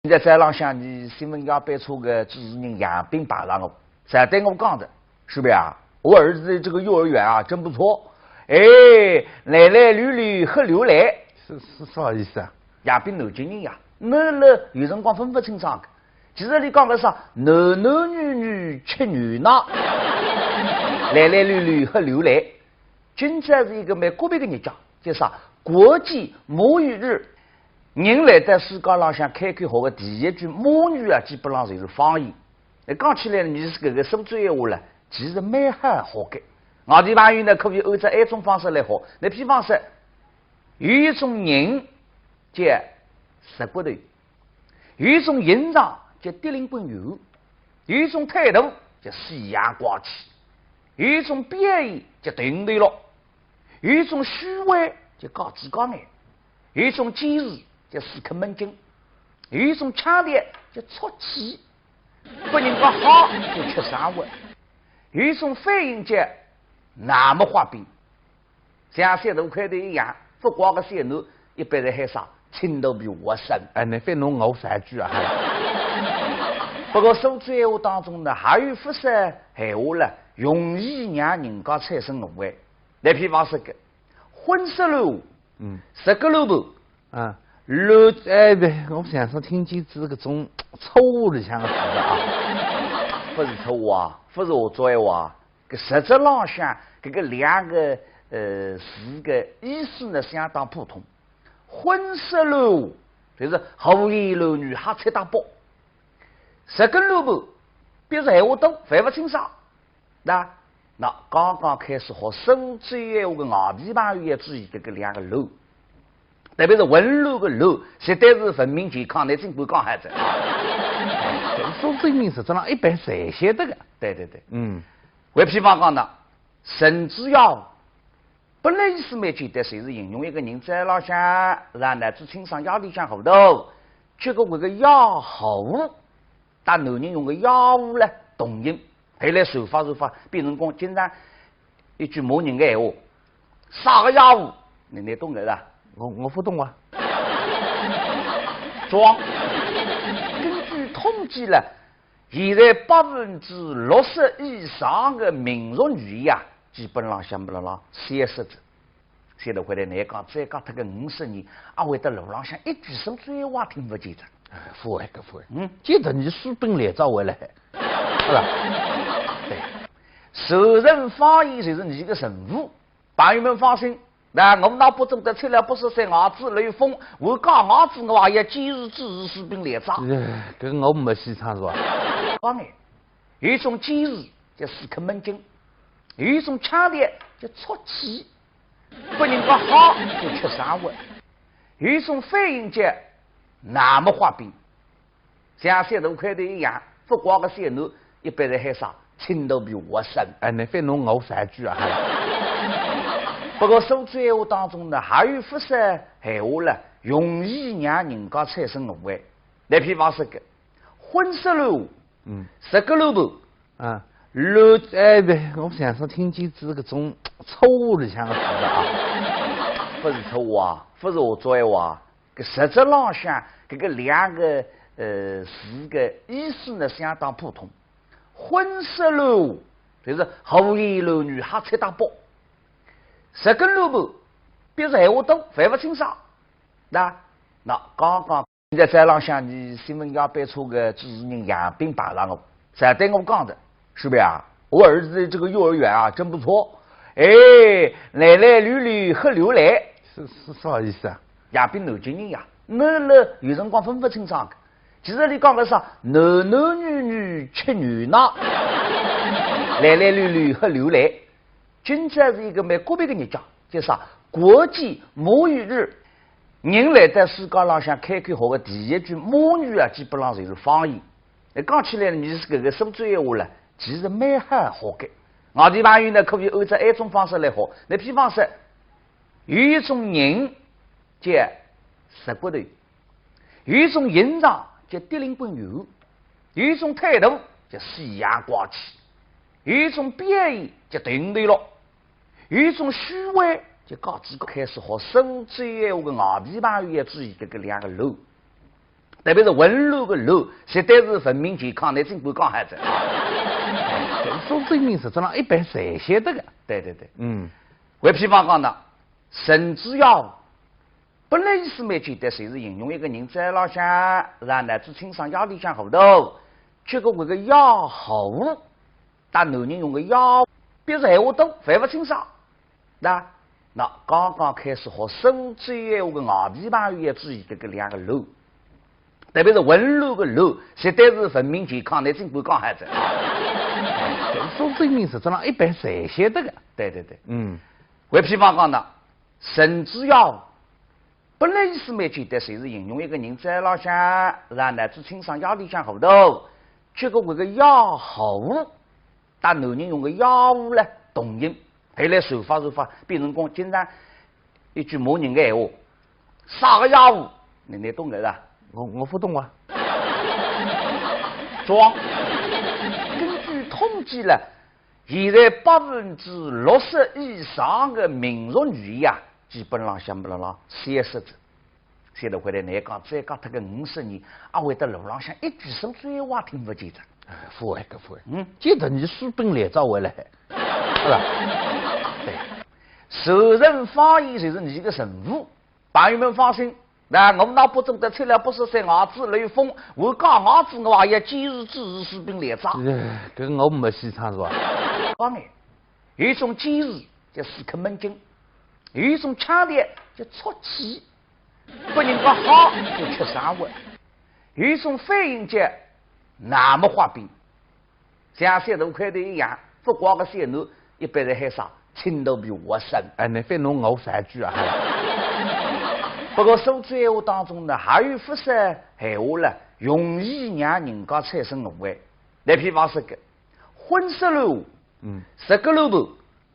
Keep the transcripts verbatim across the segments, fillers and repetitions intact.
现在早浪向呢，新闻界别出个主持人杨斌碰着我，才对我讲的，是不是啊？我儿子这个幼儿园啊，真不错。哎，男男女女很流来。是是啥意思啊？杨斌南京人呀，那那有辰光分不清爽的。其实你讲个啥，男男女女吃牛奶，男男女女很流来。今朝是一个蛮特别的日子，叫啥？国际母语日。人来到世界浪向开口学的第一句母语啊，基本上就是方言。那讲起来呢，你是搿个苏州闲话了，其实蛮好学的。外地朋友呢，可以按照埃种方式来学。那比方说，有一种人叫石骨头，有一种形状叫跌零滚圆，有一种态度叫西洋怪气，有一种表演叫顶头落，有一种虚伪叫假子假眼，有一种见识叫死磕门经，有一种腔调叫出气，不人家好就吃生活，有一种反应叫那么滑冰。 像小大块头一样，勿光个小囡，一般人喊啥青头皮活生。哎，侬非弄我三句啊！不过苏州闲话当中呢，还有勿少闲话了，容易让人家产生误会。来，比方说个，荤色乱舞，嗯，十个乱舞，啊，乱，哎，对，我常常听见这个种错误里向的词啊，勿是错误啊，勿是我做闲话啊。 搿实质浪向搿个两个呃字个意思呢相当普通。荤色乱舞，就是胡言乱语、瞎七搭八。十个乱舞，表示闲话多，分勿清爽。那那刚刚开始学苏州闲话个外地朋友要注意搿个两个乱。 特别是混乱个乱，绝对是文明健康，侬尽管讲好仔啊。苏州人实质上一般侪晓得个。对对对，嗯。还譬方讲呢，神之要，本来意思蛮简单，就是形容一个人早浪向让脑子清爽，夜里向糊涂，结果搿个夜壶，搭男人用个夜壶唻，同音，后来传法传法，变成讲经常一句骂人个闲话， 啥个夜壶？侬侬懂个啦？我我勿懂啊。装。根据统计了，现在百分之六十以上个民族语言啊，基本浪向没了啦，消失脱。现在回来侬讲，再隔脱个五十年，阿会得路浪向一句苏州闲话听勿见哉。哎，勿会个，勿会。嗯，见着侬水兵来早回来，是吧？对，传承方言就是侬个任务。 朋友们放心，那我们那不正在吹了不是三牙子雷锋，我讲牙子我还要坚持支持士兵连长。哎，搿个我没戏唱是吧？当然，有一种坚持叫死磕门经，有一种腔调叫出气，不人家好就吃生活，有一种反应叫那么滑冰。 像小大块头一样，勿光个小囡，一般人喊啥青头皮活生。哎，侬非弄我三句啊！不过苏州闲话当中呢，还有勿少闲话了，容易让人家产生误会。来，譬方说个，荤色乱舞，嗯，十个乱舞，啊，乱，哎，对，我常常听见这个种错误里向的词啊，勿是错误啊，勿是我做闲话啊。 搿实质浪向搿个两个呃字个意思呢相当普通。荤色乱舞，就是胡言乱语、瞎七搭八。十个乱舞，表示闲话多，分勿清爽。那那刚刚现在早浪向呢，新闻界别出个主持人杨斌碰着我，才对我讲的，是不是啊？我儿子这个幼儿园啊，真不错。哎，男男女女很流来。 是是啥意思啊？杨斌南京人呀，那那有辰光分勿清爽个。其实你讲个啥，男男女女吃牛奶，男男女女很流来。今朝是一个蛮特别个日脚，叫啥？国际母语日。人来到世界浪向开口学个第一句母语啊，基本上就是方言。那讲起来呢，侬是搿个苏州闲话了，其实蛮好学个。外地朋友呢，可以按照埃种方式来学。那譬方说， 有一种人叫石骨头，有一种形状叫跌零滚圆，有一种态度叫西洋怪气，有一种表演叫顶头落，有一种虚伪叫假子假。开始学苏州闲话个外地朋友要注意搿个两个乱。特别是混乱个乱，绝对是文明健康，侬尽管讲好哉。哎，搿种说明实质上一般侪晓得个。对对对。嗯。还譬方讲呢，神之夜壶，本来意思蛮简单，就是形容一个人早浪向是吧，脑子清爽，夜里向糊涂，结果搿个夜壶，搭男人用个夜壶，表示闲话多，分勿清爽。 那，那刚刚开始学苏州闲话个外地朋友要注意搿个两个乱，特别是混乱个乱，绝对是文明健康，侬尽管讲好哉。哎，搿种说明实质上一般侪晓得个。对对对。嗯。还譬方讲呢，神之夜壶，本来意思蛮简单，就是形容一个人早浪向是吧，脑子清爽，夜里向糊涂，结果搿个夜壶，搭男人用个夜壶唻，同音。 后来传法传法，变成讲经常一句骂人个闲话，啥个夜壶，侬，侬懂个是吧？我，我勿懂啊。装。根据统计唻，现在百分之六十以上个民族语言啊，基本浪向辣辣消失哉。 现在回来难讲，再隔脱个五十年，阿会得路浪向一句苏州闲话听勿见哉。哎，勿会个，勿会。嗯。搿等于书本来早回来，是吧？对。传承方言就是侬个任务。朋友们放心，那我拿把尺子出来，勿是三牙齿漏风，我讲牙齿我也要坚持支持书本来早。哎，搿我没戏唱是吧？当然，有一种坚持叫死磕门经，有一种腔调叫出气。 拨人家好就吃生活。有一种反应叫南无花边，像三大块头一样，勿光个三大，一般人喊啥青头皮活生。哎，侬反弄我三句啊。不过苏州闲话当中呢，还有勿少闲话了，容易让人家产生误会。来，譬方说个，昏色乱，嗯。十个乱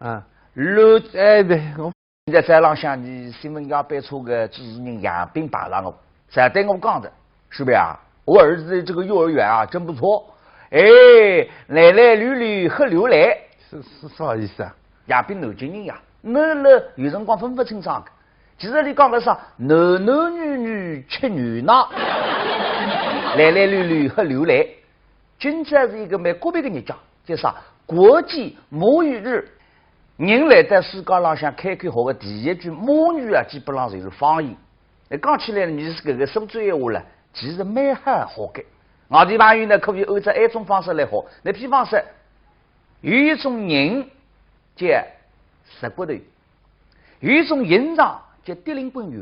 盘，啊。乱，哎，对，我 现在早浪向，伲新闻界班车个主持人杨斌碰着我，侪对我讲的，是不是啊？我儿子这个幼儿园啊，真不错。哎，来来溜溜，黑溜来。是，是啥意思啊？杨斌南京人呀，我了有辰光分勿清爽个。其实伊讲个啥，男男女女吃牛奶，来来溜溜，黑溜来。 今朝是一个蛮特别个日脚，叫啥？国际母语日。人来到世界浪向开口学个第一句母语啊，基本上就是方言。哎，讲起来呢，伲是搿个苏州闲话了，其实蛮好学个。外地朋友呢，可以按照埃种方式来学。那譬方说，有一种人叫石骨头，有一种形状叫跌零滚圆，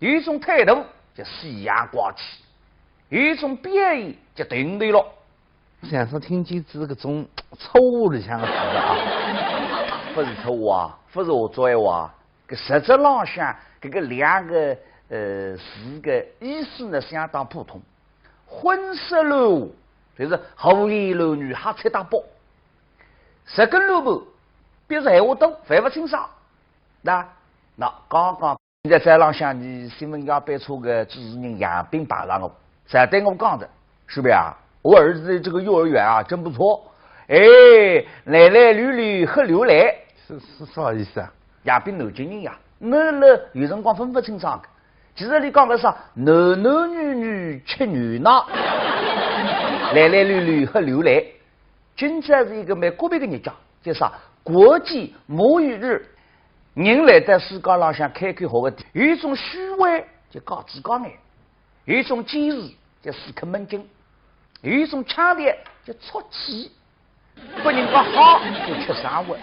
有一种态度叫西洋怪气，有一种表演叫顶对了。 像是听见仔搿种错误里向个词啊。勿是错误啊，勿是学做闲话啊。搿实质浪向搿个两个，呃，字个意思呢，相当普通。昏色乱，就是胡言乱语，瞎七搭八。十个乱盘，表示闲话多，分勿清爽。那，那刚刚 现在早浪向，伲新闻界班车个主持人杨斌碰着我，侪对我讲的，是不是啊？我儿子这个幼儿园啊，真不错。哎，来来溜溜，黑溜来。是，是啥意思啊？杨斌南京人呀，我了有辰光分勿清爽个。其实伊讲个啥，男男女女吃牛奶，来来溜溜，黑溜来。 今朝是一个蛮特别个日脚，叫啥？国际母语日。人来到世界浪向开口学个，有一种虚伪，叫假子假眼；有一种坚持，叫死磕门经；有一种腔调，叫出气。拨人家好就吃生活；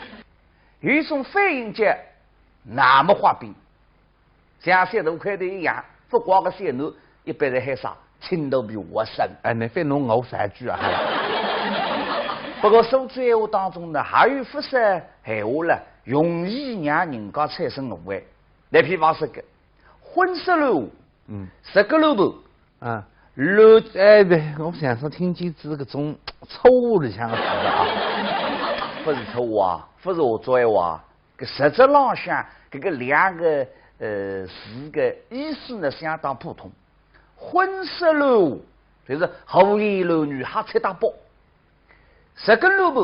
有一种反应叫南无花边。 像三大块头一样，勿光个三大，一般人喊啥青头皮活生。哎，侬反弄我三句啊。不过苏州闲话当中呢，还有勿少闲话了，容易让人家产生误会。来，譬方说个，昏色乱，嗯。十个乱盘，啊。乱，哎，对，我像是听见仔搿种错误里向个词啊。勿是错误啊，勿是学做闲话啊。 搿实质浪向搿个两个，呃，字个意思呢，相当普通。昏色乱，就是胡言乱语，瞎七搭八。十个乱盘，